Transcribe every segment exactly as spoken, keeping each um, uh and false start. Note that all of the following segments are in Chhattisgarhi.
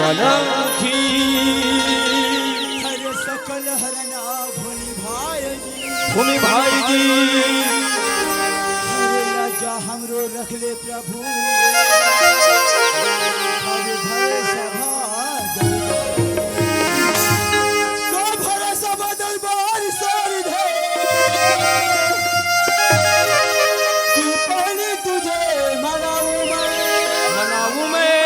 अलखी। हर सकल हरना भूमि भाई जी। भूमि भाई जी। हर लज्जा हमरो रख ले प्रभु। हर भर सभा दरबार। तो भर सभा दरबार सारी धर। तू पहले तुझे मनाऊं मैं। मनाऊं मैं।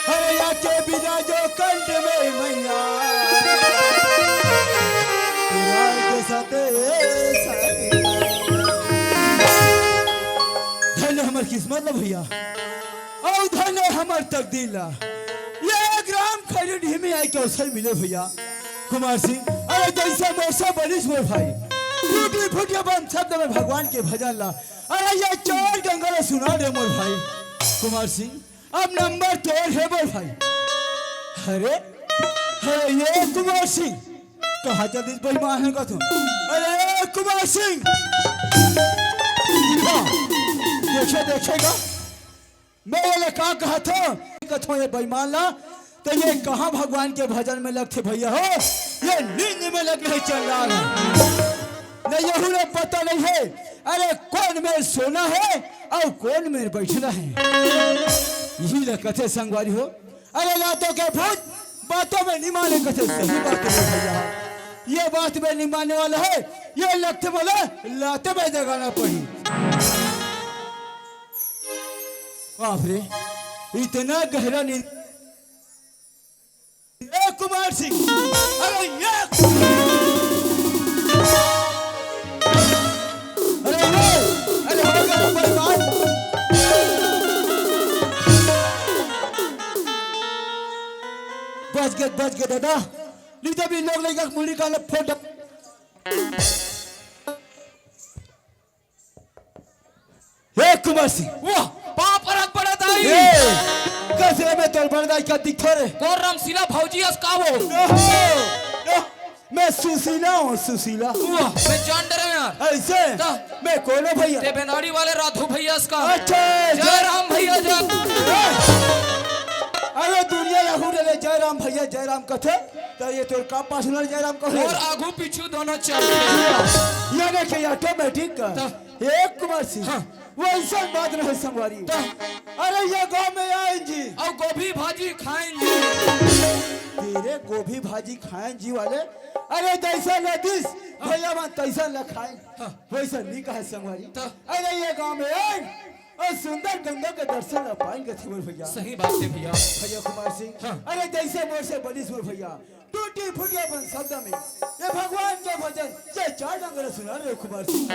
हर आके बिराजो कंठ में मैया। विराज सते सते। धन्य हमर किस्मत ल भैया, अउ धन्य हमर तकदीर ला। ये ग्राम खैरी डीह में आए के अवसर मिले भैया। कुमार सिंह, अरे जैसे मोर से बनिस मोर भाई, टूटी फूटी अपन शब्द में भगवान के भजन ला। अरे ये चार गंगा ला सुना दे मोर भाई। कुमार सिंह, अब नंबर तोर हे मोर भाई। अरे, अरे ये कुमार सिंह, कहाँ चल दिस बेईमान हे कथों? अरे कुमार सिंह, हाँ, देखे, देखेगा। मैं ये का कहत हूँ, कथों ये बेईमान ला, तो ये कहाँ भगवान के भजन में लगथे भैया हो, ये नींद में लगे हे चंडाल हे। न यहू ला पता नहीं हे, अरे कोन मेर सोना हे अउ कोन मेर बैठना हे। यही ला कथे संगवारी हो, अरे लातों के भूत बातों में नहीं माने कथे, सही बात हे भैया। ये बात में नहीं मानने वाला हे, ये लगथे मोला लाते में जगाना पड़ी। बाप रे, इतना गहरा नींद। ए कुमार सिंह, अरे ये, अरे ये, अरे हो गया ऊपर बात। बच गए, बच गए दादा। नहीं तो भी लोग लेकर मुड़ी का फोटो। हे कुमार सिंह। वाह, पाँव परत बड़ा दाई। ए, कसरे में तोर बड़ा दाई का दिखथो रे? कोन रमशीला भौजी अस का वो? ओहो, ओह, मैं सुशीला हूँ, सुशीला। वाह, मैं जान डरे यार। ऐसे? ता? मैं कोन हूँ भैया? ते बेनाड़ी वाले राधू भैया अस का। अच्छा, जय जय राम भैया, जय। ए, अरे दुनिया यहू रे, जय राम भैया, जय राम कथे, तो ये तोर का पासनल जय राम कहे? और आगू पीछू दोनों चल। यानी कि ऑटोमेटिक का। ता? हे कुमार सिंह, हाँ। वैसन बात नहीं संगवारी। तो? अरे ये गांव में आइन जी। अउ गोभी भाजी खाइन जी। तेरे गोभी भाजी खाइन जी वाले, अरे जैसा लदिस, हाँ। भैया मन तैसा ल खाइन। हाँ। वैसा नहीं कहे संगवारी। तो? अरे ये गांव में आइन, अउ सुंदर गंगा के दर्शन ल पाइन कथे मोर भैया। सही बात हे भैया। भैया कुमार सिंह, हाँ। अरे जैसे मोर से बनिस मोर भैया, टूटी फूटी अपन शब्द में ये भगवान के भजन, ये चार डंगर सुना रे कुमार सिंह।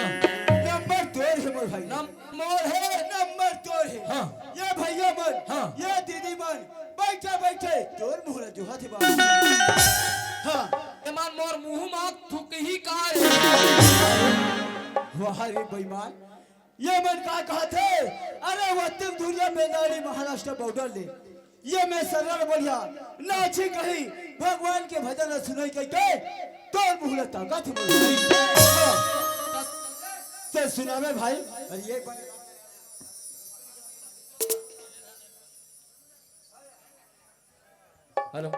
नंबर तोर हे मोर भाई। नम-, मोर हे। नंबर तोर हे। हाँ। ये भैया मन, हाँ। ये दीदी मन, बैठे बैठे तोर मुहरा जोहत हे बाबा। हाँ। ये मन मोर मुंह मा थूकही का रे? वाह रे बेईमान, ये मन का कहत हे? अरे वत्तिम धुरिया बेंदाड़ी महाराष्ट्र बॉर्डर ले। ये मैं सरल बढ़िया नाची कही भगवान के भजन सुनई कह के तोर मुंह ले ताकत हे। चल सुनावे भाई। अरे ये बन- हेलो।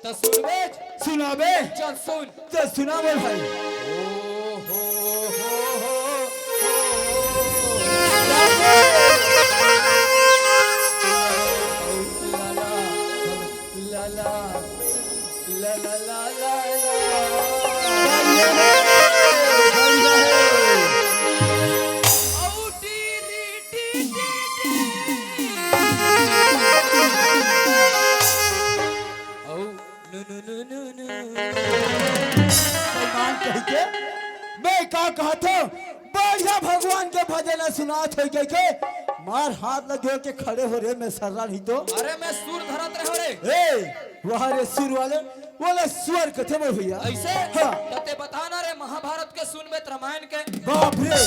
त सुनबे? सुनाबे? चल सुन। त सुनाबे भाई। ओ हो हो हो हो। ला ला ला ला ला ला। औ टी री टी टी टी। औ नु नु नु नु नु। बेईमान कहि के मैं का कहत हूँ, बढ़िया भगवान के भजन सुनात होई के, के मार हाथ ल जोर के खड़े हो रे, मैं सर्रा नहीं तो। अरे मैं सुर धरत रहे रे। ए, वाह रे सुर वाले, बोले स्वर कथे मोर भैया। ऐसे? हाँ। त ते बता ना रे महाभारत के सुनबे त रामायण के। बाप रे,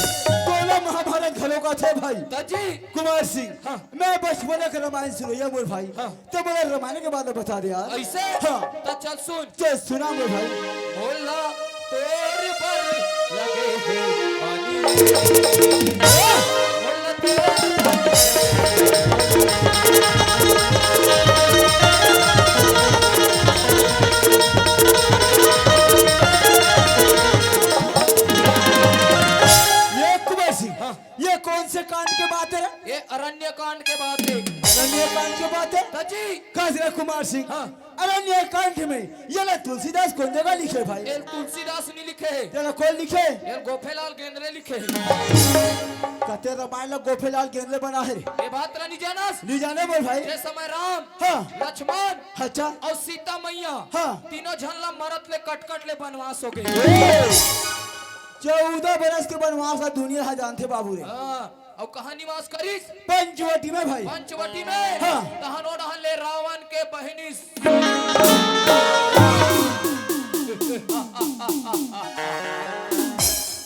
तोला महाभारत घलो कथे भाई। त जी। कुमार सिंह, हाँ। मैं बचपन के रामायण सुनैया मोर भाई। हाँ। त मोला रामायण के बारे में बता दे यार। ऐसे? हाँ। त चल सुन। चल सुना मोर भाई। मोला तोर बर लगे हे पानी। मोला तोर बर लगे हे पानी। कुमार सिंह। हाँ। अरे नीलकंठ में ये ला तुलसीदास कोन जगह लिखे भाई? ये तुलसीदास नहीं लिखे हे। तेला कोन लिखे? ये गोफेलाल गेंदरे लिखे हे। कते रामायण ला गोफेलाल गेंदरे बना हे रे? ये बात ला नहीं जानस? नहीं जाने मोर भाई। जे समय राम, हाँ। लक्ष्मण अच्छा। अउ सीता मैया, हाँ। तीनों झन ला मरत ले कटकट ले बनवास हो गे। चौदह बरस के बनवास ला दुनिया हा जानथे बाबू रे। हाँ। अउ कहाँ निवास करिस? पंचवटी में भाई। पंचवटी में? हाँ। तहन ओ डहन ले रावण के बहिनी।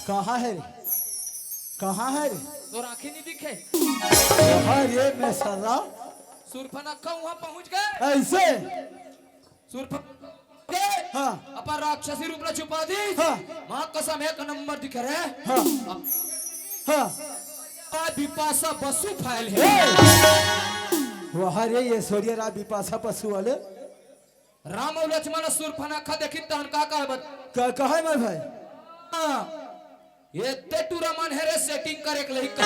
कहाँ हे रे? कहाँ हे रे? तोर आँखी नहीं दिखे? कहाँ रे मैं साला? सूर्पनखा वहाँ पहुँच गे। अइसे? सूर्पनखा हाँ। अपन राक्षसी रूप ला छुपा दिस। हाँ। माँ कसम एक नंबर दिखे रे। हाँ। अब हाँ। आ बिपाशा बसु फैल हे। वाह रे, ये सोरिया रा बिपाशा बसु वाले। राम अउ लक्ष्मण सूर्पनखा देखिन तहन का कहे बत-, का कहे मैं भाई? हाँ। ये ते टूरा मन हे रे, setting करे के लही का।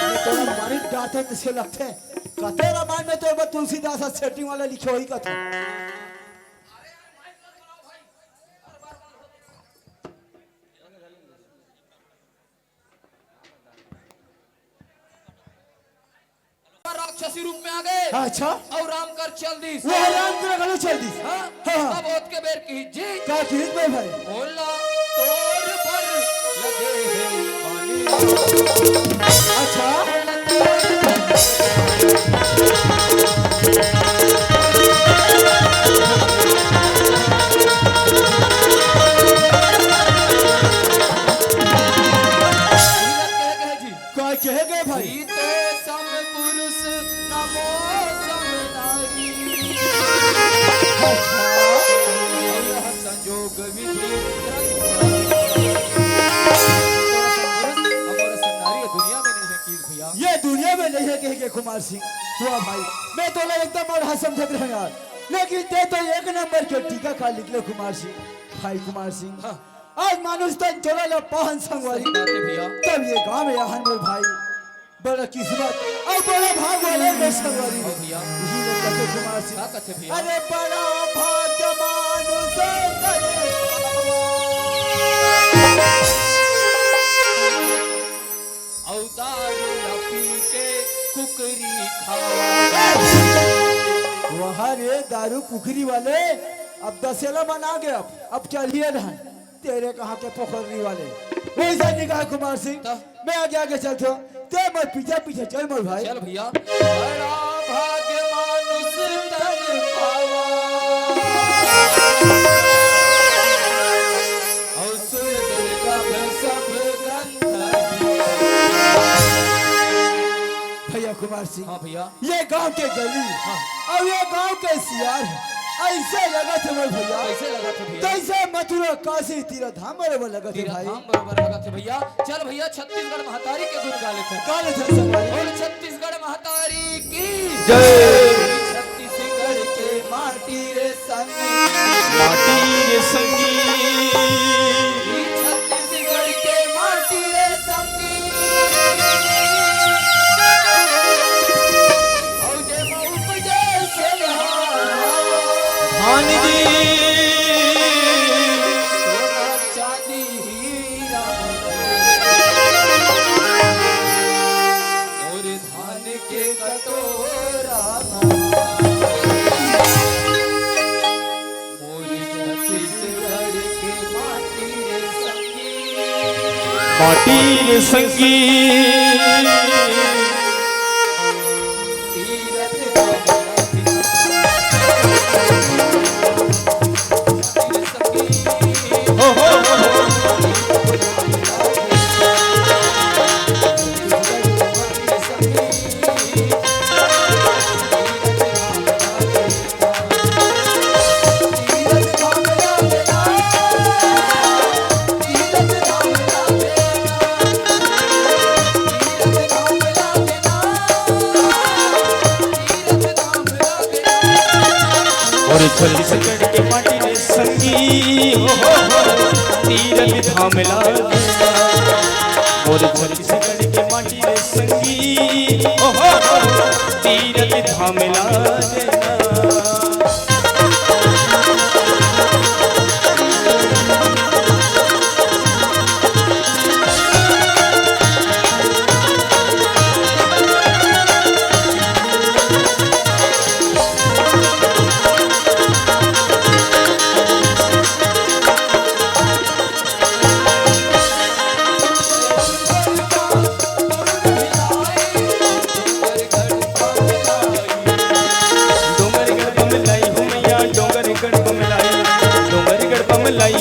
ये तो मारी डांटे तइसे लगथे। कते रामायण में तो बस तुलसीदास setting वाला लिखे होही कथे। राक्षसी रूप में आ गे। अच्छा। अउ राम कर चल दिस। वो राम कर घलो चल दिस। हाँ? हाँ, हाँ। तब ओतके बेर किहिस जी। का किहिस बे भाई? बोला तोर बर लगे हे पानी। अच्छा। कहे गे भाई? प्रीतोषम पुरुष नमोषम नारी। अच्छा। अउ यह संजोग विधि ग्रंथ। प्रीतोषम पुरुष, अमोर नारी दुनिया में नहीं हे कीस भैया। ये दुनिया में नहीं हे कहे गे कुमार सिंह। वाह भाई, मैं तोला एकदम अड़हा समझत रहेंव यार, लेकिन ते तो एक नंबर के टीकाकार निकले कुमार सिंह। भाई कुमार सिंह। हाँ। आज मानुष तन चोरा ला पाहन संगवारी। सही बात हे भैया। तब ये गाँव में आहन मोर भाई। बड़ा किस्मत अउ बड़ा भाग वाले मोर संगवारी। हाँ भैया। इही लोग कथे कुमार सिंह। का कथे भैया? अरे बड़ा भाग मानुष तन। अउ दारू ला पी के कुकरी खावा। वाह रे दारू कुकरी वाले, अब दसेला मन आ गे, अब, अब चलिए धान। तेरे कहाँ के पोखरनी वाले। वैसा निकाल कुमार सिंह, त? मैं आगे आगे चलथों, ते मोर पीछे पीछे चल मोर भाई। चल भैया। बड़ा भाग मानुष तन पावा। अउ सुर दुर्लभ सब ग्रंथ। भैया कुमार सिंह। हाँ भैया। ये गांव के गली हाँ। अउ ये गांव के सियार हे। अइसे लगत हे मोर भैया। कइसे लगत हे भैया? जइसे मथुरा काशी तीरथ धाम बरोबर लगत हे तीरथ भाई। धाम बरोबर लगत हे भैया। चल भैया, छत्तीसगढ़ महतारी के गुन गा लेथन। गा लेथन सब भाई। बोल छत्तीसगढ़ महतारी की जय। छत्तीसगढ़ के माटी रे संगी। माटी रे संगी। ई छत्तीसगढ़ के माटी रे संगी। अउ जेमा उपजे सोनहा धान जी। सोना चांदी हीरा मोती। अउ धान के कटोरा म मोर छत्तीसगढ़ के माटी रे संगी। माटी रे संगी। तीरथ अउ छत्तीसगढ़ के माटी रे संगी, हो, हो, हो, तीरथ धाम लागे। अउ छत्तीसगढ़ के माटी रे संगी, हो, हो, हो, तीरथ धाम लागे।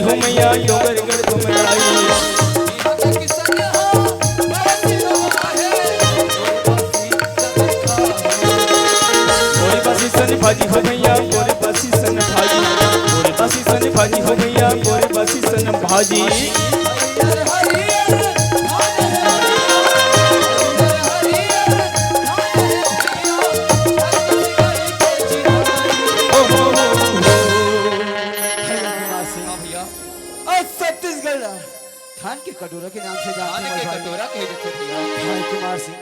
घुमैया डोंगरगढ़ घुमराई। गोरे बासी सन भाजी हो भैया, गोरे बासी सन भाजी, गोरे बासी सन भाजी हो भैया, गोरे बासी सन भाजी। ओ हो हो हो। हाँ भैया। आज छत्तीसगढ़ धान के कटोरा के नाम से जानथे मोर भाई। कटोरा कहे जाथे भैया। भाई कुमार सिंह,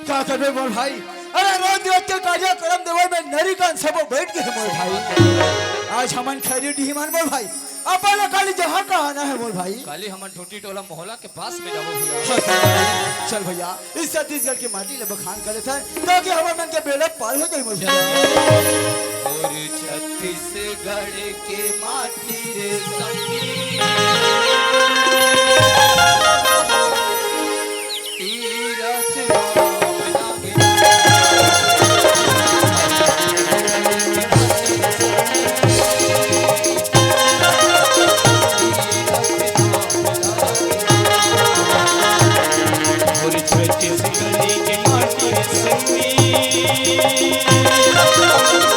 का करबे मोर भाई? अरे रोज रोज के कार्यक्रम देवई में नरी कान सबो बैठ गे हे मोर भाई। आज हमन खैरी डीही मन मोर भाई, अपन ला काली जहाँ कहाँ आना हे मोर भाई। काली हमन ढूंढी टोला मोहला के पास में जाबो भैया। चल भैया, इस छत्तीसगढ़ के माटी ले बखान करे था, ताकि हमर मन के बेड़ा पार हो जाए मोर भैया। और छत्तीसगढ़ के माटी रे संगी, तीरथ धाम लागे। मोरी छत्तीसगढ़ के माटी रे संगी, ओ हो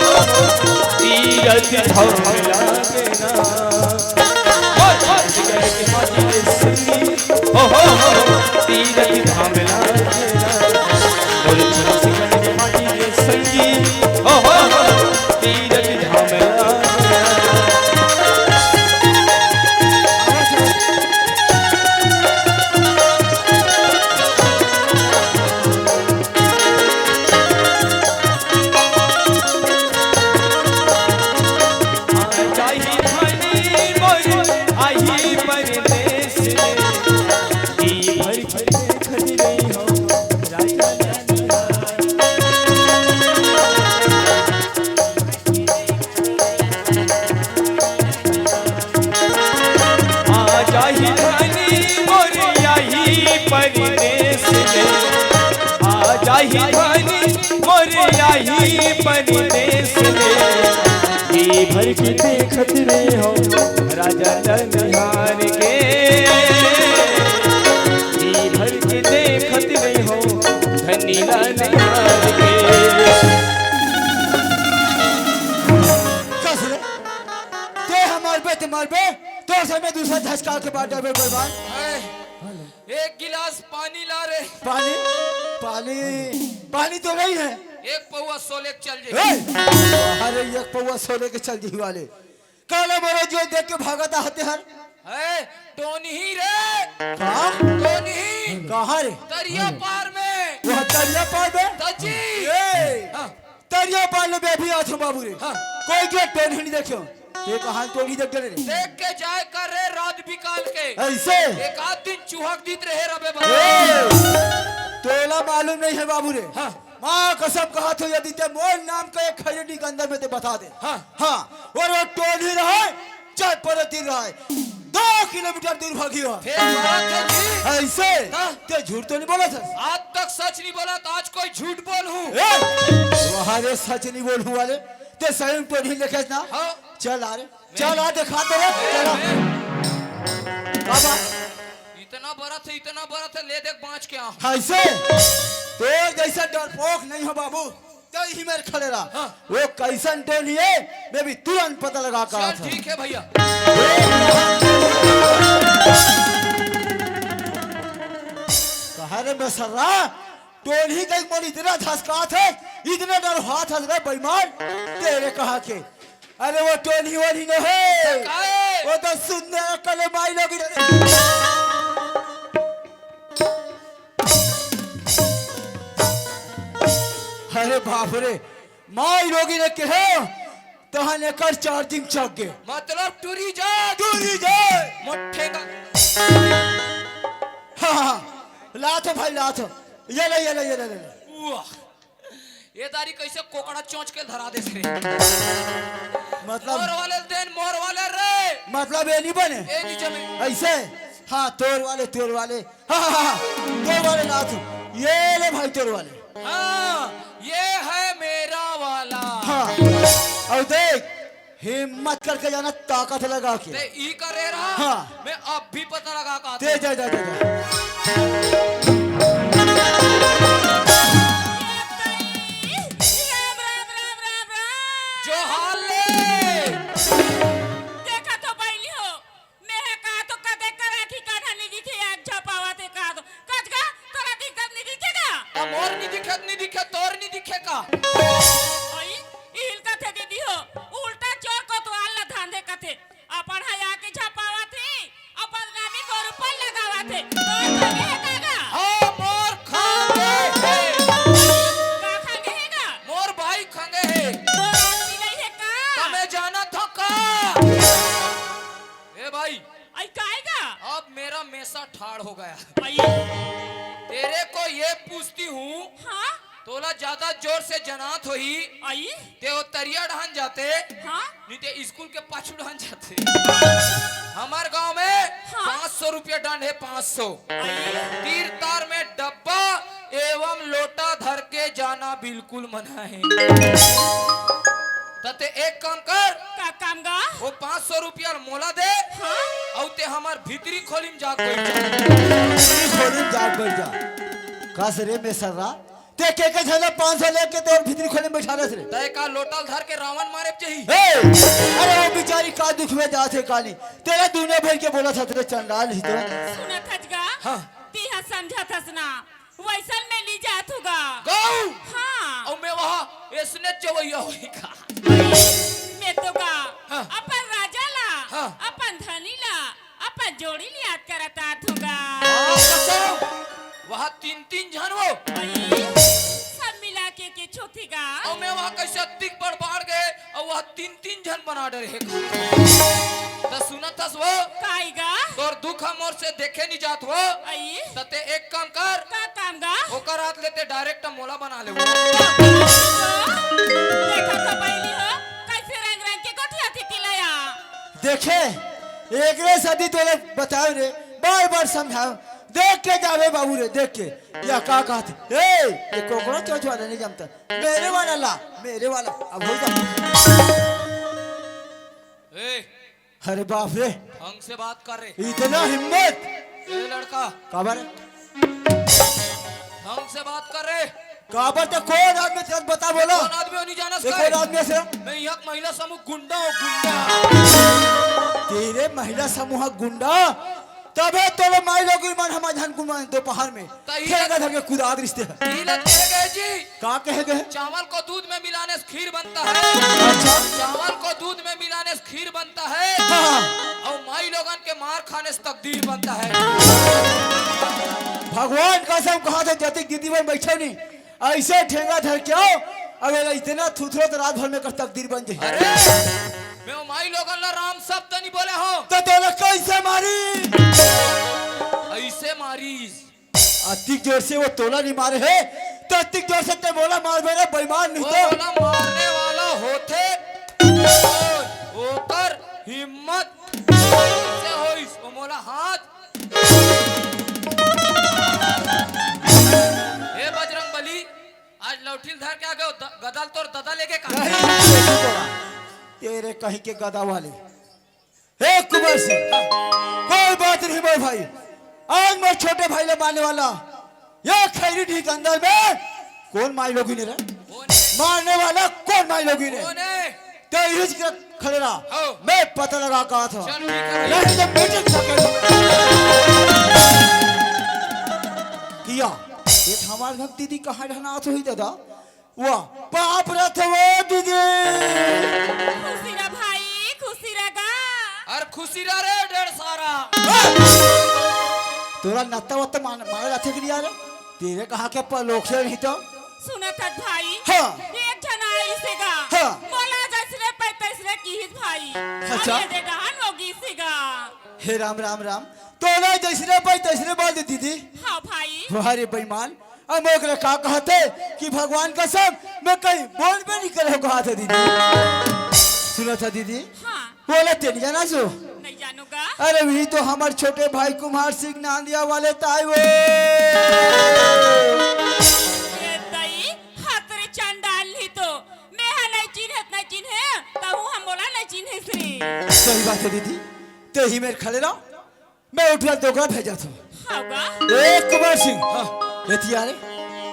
हो हो, तीरथ धाम लागना। मोरी छत्तीसगढ़ के माटी रे संगी, ओ हो हो हो, तीरथ धाम लागना। मोरी छत्तीसगढ़ के माटी रे संगी, ओ हो हो हो, तीरथ धाम लागना। आ जाही धनी मोर आही परदेस ले, आ जाही धनी मोर आही परदेस ले। जी भर के देखत रहे हो राजा ला निहार के, जी भर के देखत रहे हो धनी ला निहार के। कस रे, ते हमार बे, ते मार बे। तोर से मैं दूसरा धसका के बात डरबे कोई बात। ए, एक गिलास पानी ला रे। पानी? पानी, पानी तो नहीं है। एक पौवा सोले के चल जाई। ए, अरे एक पौवा सोले के चल जाई वाले। काला मरो जो देख के भागत आते हर। ए, टोनही रे। कहाँ? टोनही। कहाँ रे? तरिया पार में। वह तरिया पार में? तजी। ए, हाँ। तरिया पार ले बे अभी आथो बाबू रे। हाँ। कोई के टोनही नहीं देखियो। ते कहाँ टोनही देख गे रे? देख के जाए कर रे रात बिकाल के। ऐसे? एक आध दिन चुहक दीत रहे रबे ए, बाबा। तोला मालूम नहीं है बाबू रे। हाँ। माँ कसम कहा थो यदि ते मोर नाम का एक खैरनी के अंदर में ते बता दे। हाँ। हाँ। और वो टोनही रहे, चाहे परती रहे, दो किलोमीटर दूर भागी हो। फिर बात है जी। ऐसे? हाँ। ते झूठ तो नहीं बोला था? आज तक सच नहीं बोला, तो आज कोई झूठ बोलूं? ए, वहाँ रे सच नहीं बोलूं वाले, ते सही में पढ़ी लिखे ना? हाँ। चल आ रे, चल आ दिखा दे रे, चल आ। बाबा। इतना बड़ा था, इतना बड़ा था, ले देख बाँच के आ। ऐसे? तो जैसा डरपोक नहीं हो बाबू, तो ही मेरे खड़े रहा। हाँ। वो कैसन टोनही है, मैं भी तुरंत पता लगा कर चल, आता हूँ। ठीक है भैया। कहा रे बेसर्रा, टोनही देख मोर इतना धसकात है, इतना डरवात है रे बेईमान, तेरे कहा के। अरे वो टोनही वोनही न है, तो का है? वो तो सुंदर कले माई लोगिन। अरे बाप रे, माई लोगिन के हो, तहन एकर चार्जिंग चक गे। मतलब टूरी जात। टूरी जात। मोठे का। हाँ, हाँ, हाँ। लात हो भाई, लात हो। ये ले, ये ले, ये ले, ले ले। वाह। ये दारी कइसे कोकड़ा चोंच के धरा देथे। मतलब? मोर वाले देन, मोर वाले रे। मतलब ये नहीं बने? ये नहीं जमे। ऐसे? हाँ, तोर वाले, तोर वाले। हाँ, हाँ, हाँ, हाँ। तोर वाले ना तू। ये ले भाई, तोर वाले। हाँ, ये है मेरा वाला। हाँ। अउ देख, हिम्मत करके जाना, ताकत लगा के। ते ई करे रहा, हाँ। मैं अब भी पता लगा का ते जा, जा, जा, जा। राम, राम, राम, राम, राम। जोहार ले। देखा तो बहिनी हो, मैं ह का तो कदे करा कि काढ़ा नहीं दिखे, एक झपावत हे का तो। कजगा, तोरा दिखत नहीं दिखे का? अब मोर नहीं दिखत, नहीं दिखे, तोर नहीं दिखे का? ओई, इहिल कथे दीदी हो, उल्टा चोर कोतवाल ला धांधे कथे। अपन हया के झपावत हे, अउ बदनामी मोर ऊपर लगावत हे। तोर खंगे हे का गा? हाँ, मोर खंगे हे। का खंगे हे गा? मोर भाई खंगे हे। तोर चिरई हे का? तमे जानत हो का? ए भाई, आई काय गा? अब मेरा मेसा ठाड़ हो गया। आई। तेरे को ये पूछती हूँ, हाँ? तोला ज्यादा जोर से जनात होही, आई? ते वो तरिया ढान जाते, हाँ? नहीं ते स्कूल के पाछू ढान जाते। हमार गांव में हाँ? पाँच सौ रुपया दंड है, पाँच सौ। आई? तीर तार में डब्बा एवं लोटा धर के जाना बिल्कुल मना है। त ते एक काम कर, का काम गा? वो पाँच सौ रुपया मोला दे, हाँ? अउ ते हमार भीतरी खोली में जाके बैठ जा। भीतरी खोली में जाके बैठ जा। कस रे मेसर्रा, ते के के झन ला पाँच सौ लेके तोर भीतरी खोली में बैठा रहे रे। तय का लोटा ल धर के रावण मारे चाहिए। ए, अरे वो बेचारी का दुख में जात हे काली, तेरा दुनिया भर के बोला था तेरे चंडाल ही तो। सुनत हस गा? हाँ। तिहा समझत हस ना, वैसन में ली जात होगा। गऊ। हाँ। अउ मैं वहाँ ऐसने चवैया होई का? मैं तो का हाँ। अपन राजा ला, हाँ। अपन धनी ला, अपन जोड़ी ल याद करत आत होगा। हाँ, कसम। वहाँ तीन तीन झन वो। आई, सब मिला के के छोथी गा। अउ मैं वहाँ कैसे अतिक बड़ बाढ़ गए, अउ वहाँ तीन तीन झन बना डरे हे। त सुनत हस वो? काई गा? तोर दुख ह मोर से देखे नहीं जात वो। आई। त ते एक काम कर। का काम गा? ओकर हाथ लेते direct मोला बना ले वो। देखा तो बहिनी हो, कैसे रंग रंग के गोठिया थी तिलया। देखे, एकरे सदी तोले बताओ रे, बार बार समझाओ। देख के जावे बाबू रे, देख के। या का कहत? ए, ये कोकरो चोच वाला नहीं जमता। मेरे वाला ला, मेरे वाला। अब हो जा। ए, अरे बाप रे। ढंग से बात कर रे। इतना हिम्मत। ए लड़का। काबर? ढंग से बात कर रे। काबर त कोन आदमी तेरे बता बोला? कोन आदमी हो नहीं जानस ये का? कोन आदमी से? मैं यहाँ महिला समूह गुंडा हूँ, गुंडा। तेरे महिला समूह गुंडा? तभे तोले माई लोग मन हम झन कुमान दोपहर में। त ई खेल का धर के कुदात रिश्ते हैं। ई लग के गए जी। का कहे गए? चावल को दूध में मिलाने से खीर बनता है। अच्छा। चावल को दूध में मिलाने से खीर बनता है। हाँ। अउ माई लोगन के मार खाने से तकदीर बनता है। भगवान कसम कहा थे, जतिक दीदी बन बैठे नहीं, ऐसे ठेंगा धर के आओ, अगर इतना थुथरो तो रात भर में कर तकदीर बन जाए। अरे, मैं वो माई लोगन ला राम शब्द नहीं बोले हो। तो तोला कैसे मारी? ऐसे मारी। अतिक जोर से वो तोला नहीं मारे है, तो अतिक जोर से ते मोला मार मेरे बेईमान नहीं वो तो। मोला मारने वाला होथे, ओकर हिम्मत से होइस, वो मोला हाथ। हे बजरंग बली, आज लौठिल धर के आ गए, द-, गदल तोर ददा लेके का? नहीं, तेरे कहीं के गदा वाले। हे कुंवर सिंह, कोई बात नहीं मेरे भाई, आज मैं छोटे भाई ले मारने वाला, ये खैरी ढीक अंदर में कोन माई लोगिन हे रे? कोन हे? मारने वाला कोन माई लोगिन हे? कोन हे? तो यही जगह खड़े रहा, हाँ। मैं पता लगा कहा था। चल ठीक है। नहीं तो मीटिंग सके किया। ये हमारे घर दीदी कहाँ रहना तो ही दादा? वाह, पाप रथ वो दीदी। खुशी रह भाई, खुशी रह गा। अरे खुशी रह रे ढेर सारा। तोरा नत्ता वत्ता मान-, मारे रथे के लिए आ रे? तेरे कहाँ के प-, लोग से नहीं तो? सुनत हस भाई। हाँ। एक झन आइस हे गा। हाँ। मोला जैसने पै तैसने किहिस भाई। अच्छा। अब ये दे डहान हो गिस हे गा। हे राम, राम, राम। तोला जैसने पै तैसने बोल दे दीदी। हाँ भाई। वाह रे बेईमान। अब ओकरे का कहते कि भगवान कसम, मैं कहीं बोलबे नहीं करे कहा था दीदी। सुना था दीदी? हाँ। बोला तेन जाना सो। नहीं जानूंगा। अरे वही तो हमर छोटे भाई कुमार सिंह नांदिया वाले ताई वो। ए दाई, हाथ रे चंडाल नहीं तो। मैं हा नहीं चिन्हत, नहीं चिन्हे, तहू हम बोला नहीं चिन्हे श्री। सही बात है दीदी, ते ही मेरे खड़े रहो। मैं उठवा दोगला भेजा था। हाँ बा। ए कुमार सिंह। हाँ। एती आ रे।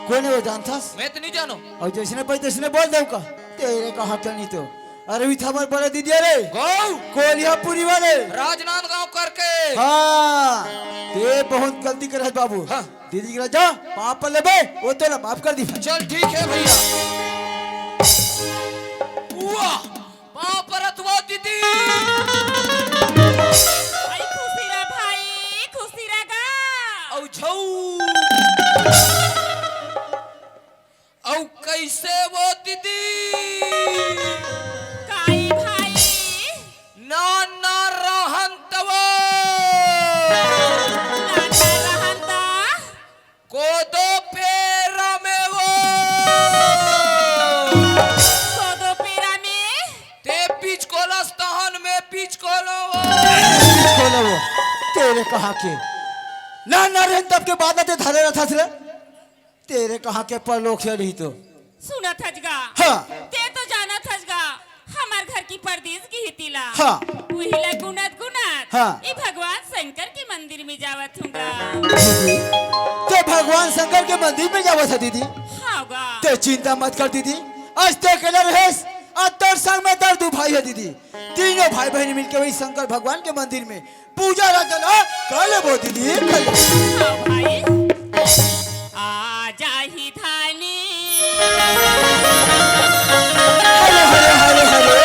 कौन है वो जानथस? मैं तो नहीं जानो। और जैसने पाई तैसने बोल दे का। तेरे का हक नहीं तो। अरे भी था हमारे बड़े दीदी रे। गौ। कोलियापुरी वाले। राजनांदगांव करके। हाँ। ते बहुत गलती करे है बाबू। हाँ। दीदी के जा, पाँव पर लेबे, वो तो ना माफ कर दी। चल ठीक है भैया। वाह। पाँव परत वो दीदी। भाई खुशी रह भाई, खुशी रह गा। औ झौ। औ कैसे वो दीदी? काई भाई? ना ना रहन तवो। ना ना रहन ता। कोदो पेरा में वो। कोदो पेरा में? ते पिचकोलस तहन में पिचकोलो वो। पिचकोलो वो। तेरे कहा के? ना, ना रे, तब के बाद ना ते धरे रहता रे। तेरे कहा के परलोक से नहीं तो। सुना थजगा। हाँ। ते तो जाना थजगा। हमार घर की परदेस की ही तिला। हाँ। वही ला गुनत गुनत। हाँ। ई भगवान शंकर के मंदिर में जावत हूँगा। दीदी, ते भगवान शंकर के मंदिर में जावत है दीदी। हाँ गा। ते चिंता मत कर दीदी, आज ते अकेला रहेस, आज तोर संग में दर्द भाई है दीदी। तीनों भाई बहन मिलके वही शंकर भगवान के मंदिर में पूजा अर्चना कर लेबो दीदी, कर लेबो। हाँ भाई। आ जाही धानी। हरे, हरे, हरे, हरे।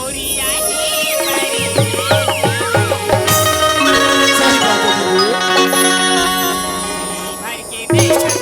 ओरिया ही मरी। सही बात है दीदी। भर के देखा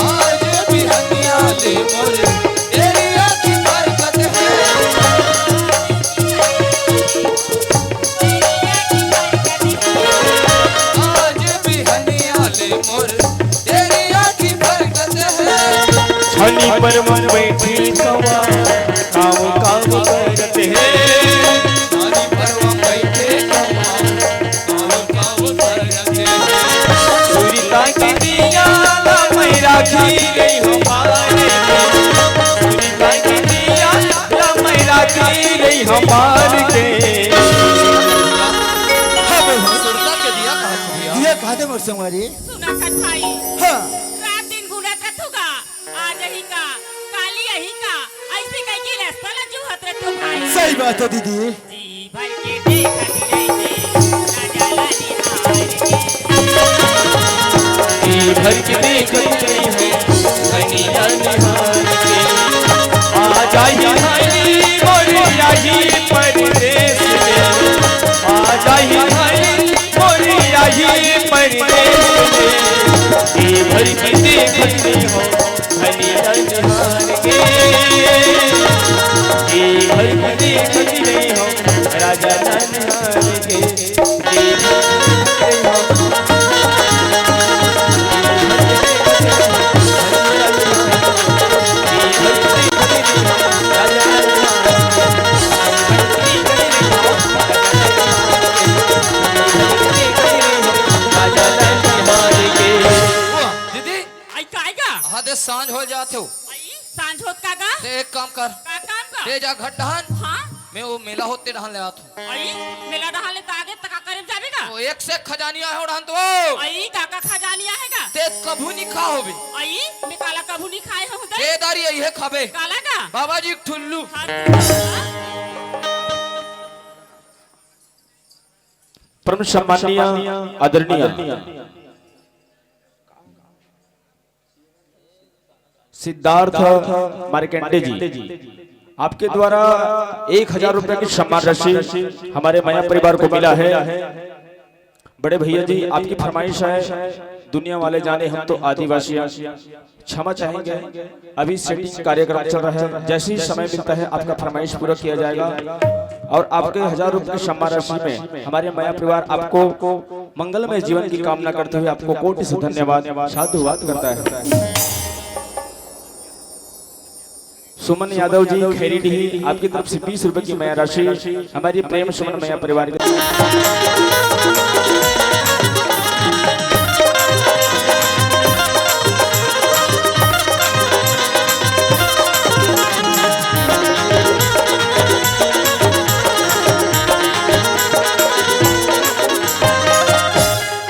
आज बिहनिया ले मोर तेरी आँखी बरकत है। आज बिहनिया ले मोर तेरी आँखी बरकत है। छनी पर मन बैठे कवा, काव काव करत है। छनी पर मन बैठे कवा, सुरता के दिया ला मैं राखी रही हमार के। सुरता के दिया ला मैं राखी रही हमार के। हाँ, बोल। सुरता के दिया कहाँ से दिया? दिया कहाँ दे मोर संगवारी? सुना था भाई। हाँ। रात दिन गुनत रथुगा। आज ही का, काली यही का, ऐसे कह के रास्ता ला जो हतरत तो भाई। सही बात है दीदी। जी भर के देखत रहिथे, राजा ला निहार के। जी भर के देखत रहिथे, कनिया निहार के। आ जाही भाई मोर राही परदेस में। आ जाही भाई मोर राही परदेस में। जी भर के देखत रहिथे, कनिया निहार के। जी भर के देखत रहिथे, राजा ला निहार के। वाह, दीदी। आई का, आई का? हाँ, दे सांझ हो जात हो। आई, सांझ होत का गा? ते एक काम कर। का काम ते जा घर डहन। हाँ। मैं वो मेला होते डहन ले आत हूँ। अई, मेला डहन ले त आगे तक करे जाबे का? वो एक से खजानिया है डहन तो। अई, का का खजानिया है का? ते कभू नहीं खा होबे। अई, मैं काला कभू नहीं खाए हूँ ते? ते दारी यही है खाबे। काला का? बाबा जी ठुल्लू। हाँ। परम सम्माननीय आदरणीय सिद्धार्थ मार्कंडे जी, आपके द्वारा एक हजार रुपए की सम्मान राशि हमारे मया परिवार को मिला है। बड़े भैया जी, आपकी फरमाइश है, दुनिया वाले जाने हम तो आदिवासी हैं। क्षमा चाहेंगे, अभी सेटिंग कार्यक्रम चल रहा है, जैसे ही समय मिलता है आपका फरमाइश पूरा किया जाएगा। और आपके हजार रुपए की सम्मान राशि में हमारे मया परिवार आपको मंगलमय जीवन की कामना करते हुए आपको कोटि से धन्यवाद, साधुवाद करता है। सुमन यादव जी खैरी डी, आपकी तरफ से बीस रुपए की मया राशि हमारी प्रेम सुमन मया परिवार के